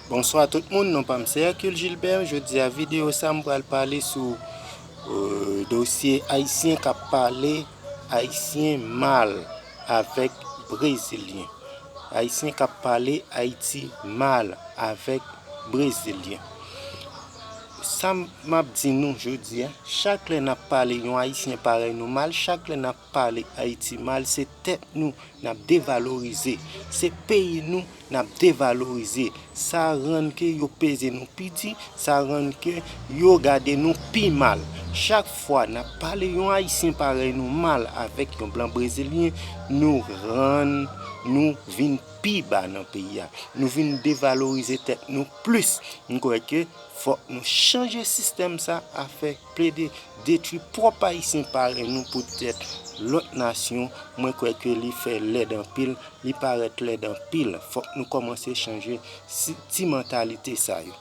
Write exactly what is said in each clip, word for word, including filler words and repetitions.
Bonswa tout moun, non pa m se Hercule Gilbert. Jodi a videyo sa m pral pale sou euh, dosye ayisyen k ap pale ayisyen mal avèk brezilyen. Ayisyen k ap pale Ayiti mal avèk brezilyen. Sa m ap di nou jodi a, chak lè n ap pale yon ayisyen parèy nou mal, chak lè n ap pale Ayiti mal, se tèt nou n ap devalorize. Se peyi nou n ap devalorize. Sa rann ke yo peze nou pi di, sa rann ke yo gade nou pi mal. Chak fwa n ap pale yon ayisyen parèy nou mal avèk yon blan brezilyen, nou rann nou vin pi ba nan peyi a. Nou vin devalorize tèt nou plis. M kwè ke fòk nou chanje sistèm sa, afè plede detwi pwòp ayisyen parèy nou poutèt lòt nasyon. Mwen kwè ke li fè lèd anpil, li parèt lèd anpil. Fòk nou kòmanse chanje ti mantalite sa yo.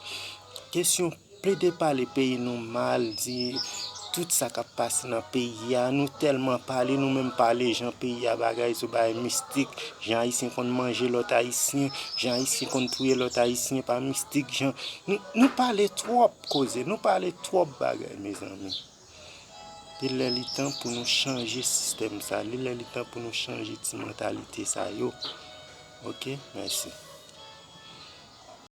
Kesyon plede pale peyi nou mal, di tout sa k ap pase nan peyi a. Nou tèlman pale, nou menm pale jan peyi a bagay sou bagay mistik, jan ayisyen konn manje lòt ayisyen, jan ayisyen konn touye lòt ayisyen pa mistik, jan nou pale twòp koze, nou pale twòp bagay mezanmi. Li lè li tan pou nou chanje sistèm sa, li lè li tan pou nou chanje ti mantalite sa yo. Ok, mèsi.